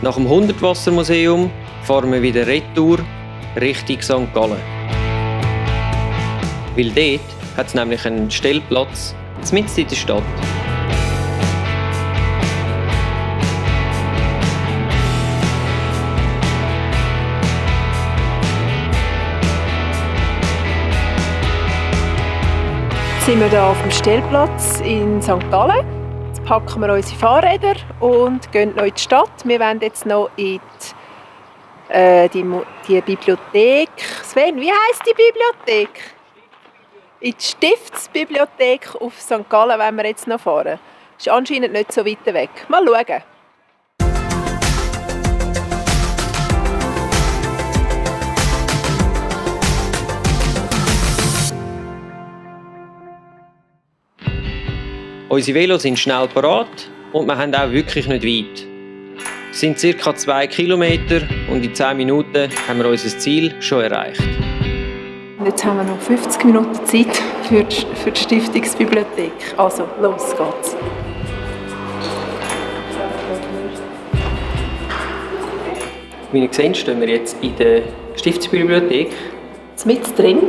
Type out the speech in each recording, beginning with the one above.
Nach dem 100-Wasser-Museum fahren wir wieder retour Richtung St. Gallen. Weil dort hat es nämlich einen Stellplatz mitten in der Stadt. Jetzt sind wir hier auf dem Stellplatz in St. Gallen. Jetzt packen wir unsere Fahrräder und gehen noch in die Stadt. Wir wollen jetzt noch in die Bibliothek. Sven, wie heisst die Bibliothek? In die Stiftsbibliothek auf St. Gallen wollen wir jetzt noch fahren. Ist anscheinend nicht so weit weg. Mal schauen. Unsere Velos sind schnell parat und wir haben auch wirklich nicht weit. Es sind ca. 2 Kilometer und in 10 Minuten haben wir unser Ziel schon erreicht. Jetzt haben wir noch 50 Minuten Zeit für die Stiftungsbibliothek. Also, los geht's. Wie ihr seht, stehen wir jetzt in der Stiftsbibliothek. Mit drin?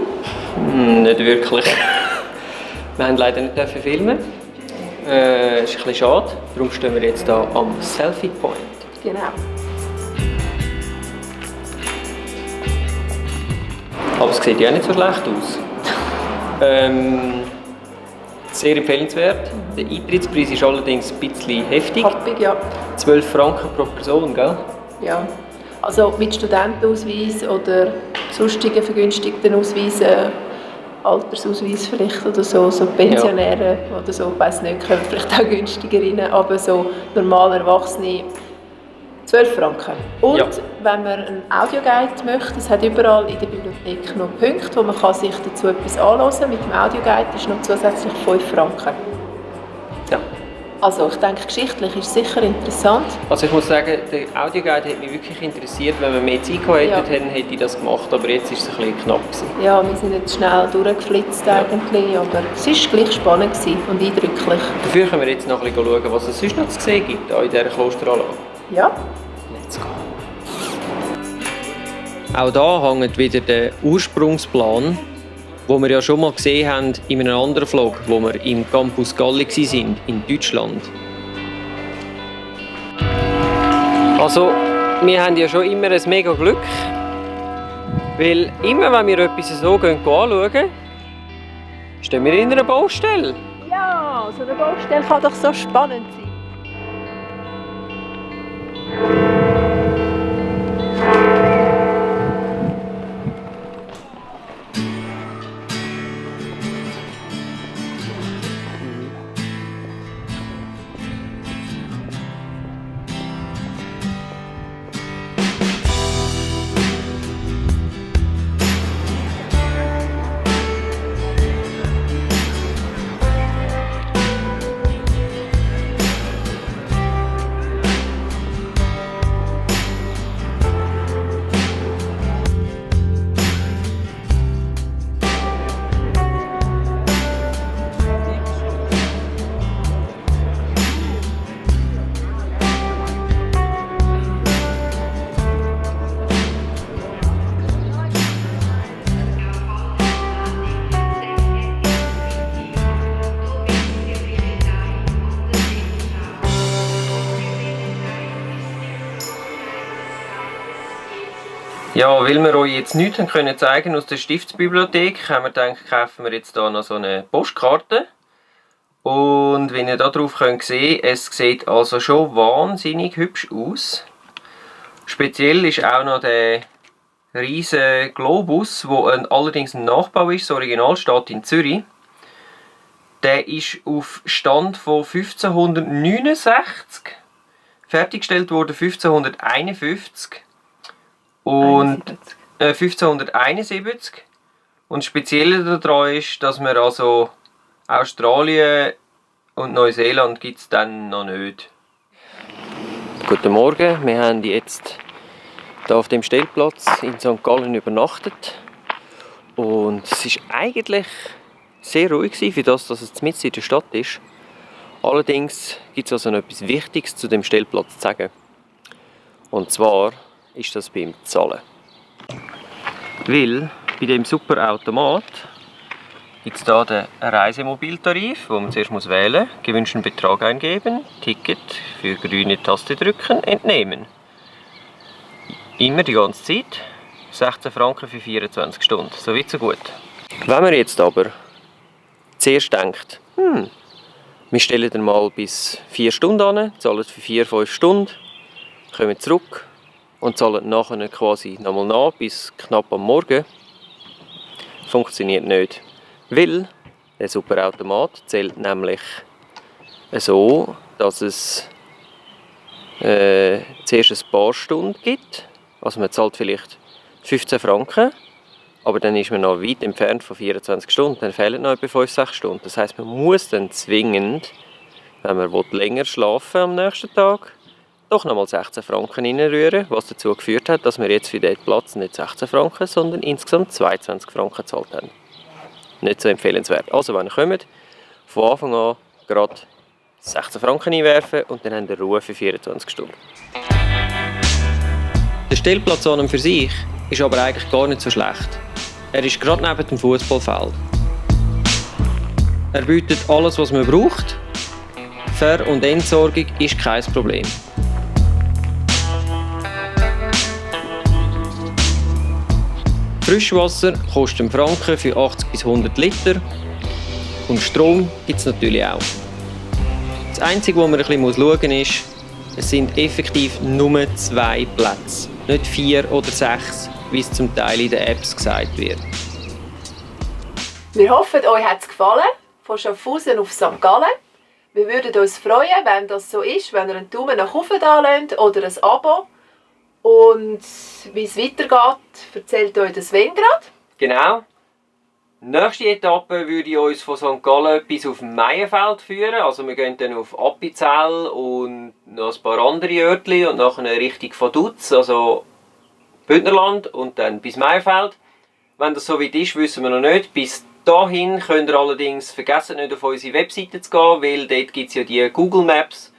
Nicht wirklich. Wir haben leider nicht filmen. Ist ein bisschen schade. Darum stehen wir jetzt hier am Selfie Point. Genau. Aber es sieht ja nicht so schlecht aus. Sehr empfehlenswert. Der Eintrittspreis ist allerdings ein bisschen heftig. Happig, ja. 12 Franken pro Person, gell? Ja. Also mit Studentenausweis oder sonstigen vergünstigten Ausweisen, Altersausweis vielleicht oder so Pensionäre oder so, ich weiss nicht, kommen vielleicht auch günstiger rein, aber so normale Erwachsene 12 Franken. Und wenn man einen Audioguide möchte, es hat überall in der Bibliothek noch Punkte, wo man sich dazu etwas anhören kann. Mit dem Audioguide ist noch zusätzlich 5 Franken. Ja. Also ich denke, geschichtlich ist es sicher interessant. Also ich muss sagen, der Audioguide hat mich wirklich interessiert. Wenn wir mehr Zeit gehabt hätten, hätte ich das gemacht. Aber jetzt war es ein bisschen knapp gewesen. Ja, wir sind jetzt schnell durchgeflitzt eigentlich, aber es war gleich spannend und eindrücklich. Dafür können wir jetzt noch ein bisschen schauen, was es sonst noch zu sehen gibt in dieser Klosteranlage. Ja. Let's go. Auch hier hängt wieder der Ursprungsplan, den wir ja schon mal gesehen haben in einem anderen Vlog, wo wir im Campus Galli waren, in Deutschland. Also, wir haben ja schon immer ein mega Glück, weil immer wenn wir etwas so anschauen, stehen wir in einer Baustelle. Ja, so eine Baustelle kann doch so spannend sein. Ja, weil wir euch jetzt nichts können zeigen aus der Stiftsbibliothek, haben wir gedacht, kaufen wir jetzt hier noch so eine Postkarte. Und wie ihr hier drauf könnt sehen, es sieht also schon wahnsinnig hübsch aus. Speziell ist auch noch der riesige Globus, der allerdings ein Nachbau ist, das Original steht in Zürich. Der ist auf Stand von 1569, fertiggestellt wurde 1551. Und 1571. Und das Spezielle daran ist, dass wir also Australien und Neuseeland gibt es dann noch nicht. Guten Morgen, wir haben jetzt hier auf dem Stellplatz in St. Gallen übernachtet. Und es war eigentlich sehr ruhig für das, dass es mitten in der Stadt ist. Allerdings gibt es also noch etwas Wichtiges zu dem Stellplatz zu sagen. Und zwar ist das beim Zahlen. Weil bei dem super Automat gibt es hier den Reisemobiltarif, wo man zuerst wählen muss, gewünschten Betrag eingeben, Ticket für grüne Taste drücken, entnehmen. Immer die ganze Zeit, 16 Franken für 24 Stunden, so weit so gut. Wenn man jetzt aber zuerst denkt, wir stellen dann mal bis 4 Stunden an, zahlen für 4-5 Stunden, kommen zurück und zahlen nachher quasi nochmal nach bis knapp am Morgen, funktioniert nicht. Weil der Superautomat zählt nämlich so, dass es zuerst ein paar Stunden gibt. Also man zahlt vielleicht 15 Franken, aber dann ist man noch weit entfernt von 24 Stunden. Dann fehlen noch etwa 5-6 Stunden. Das heisst, man muss dann zwingend, wenn man länger schlafen am nächsten Tag, doch nochmal 16 Franken reinrühren, was dazu geführt hat, dass wir jetzt für diesen Platz nicht 16 Franken, sondern insgesamt 22 Franken gezahlt haben. Nicht so empfehlenswert. Also wenn ihr kommt, von Anfang an gerade 16 Franken einwerfen und dann habt ihr Ruhe für 24 Stunden. Der Stellplatz an und für sich ist aber eigentlich gar nicht so schlecht. Er ist gerade neben dem Fußballfeld. Er bietet alles, was man braucht. Ver- und Entsorgung ist kein Problem. Frischwasser kostet einen Franken für 80 bis 100 Liter und Strom gibt es natürlich auch. Das Einzige, was man ein bisschen schauen muss, ist, es sind effektiv nur 2 Plätze, nicht 4 oder 6, wie es zum Teil in den Apps gesagt wird. Wir hoffen, euch hat es gefallen, von Schaffhausen auf St. Gallen. Wir würden uns freuen, wenn das so ist, wenn ihr einen Daumen nach oben da lasst oder ein Abo. Und wie es weitergeht, erzählt euch Sven gerade. Genau. Nächste Etappe würde ich uns von St. Gallen bis auf Meienfeld führen. Also wir gehen dann auf Appenzell und noch ein paar andere Örtchen und nachher Richtung Vaduz, also Bündnerland und dann bis Meienfeld. Wenn das so weit ist, wissen wir noch nicht. Bis dahin könnt ihr allerdings vergessen, nicht auf unsere Webseite zu gehen, weil dort gibt es ja die Google Maps,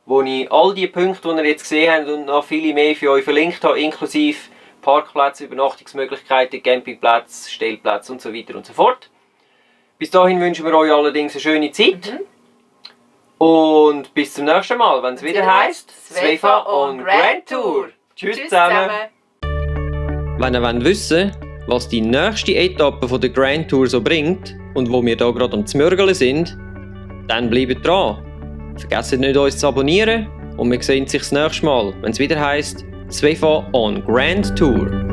wo ich all die Punkte, die ihr jetzt gesehen habt und noch viele mehr für euch verlinkt habe, inklusive Parkplätze, Übernachtungsmöglichkeiten, Campingplätze, Stellplätze und so weiter und so fort. Bis dahin wünschen wir euch allerdings eine schöne Zeit. Und bis zum nächsten Mal, wenn es wieder heisst Svefa on Grand Tour. Tschüss zusammen. Wenn ihr wissen wollt, was die nächste Etappe von der Grand Tour so bringt und wo wir hier gerade am Zmörgeln sind, dann bleibt dran. Vergesst nicht, uns zu abonnieren und wir sehen uns das nächste Mal, wenn es wieder heisst Svefa on Grand Tour.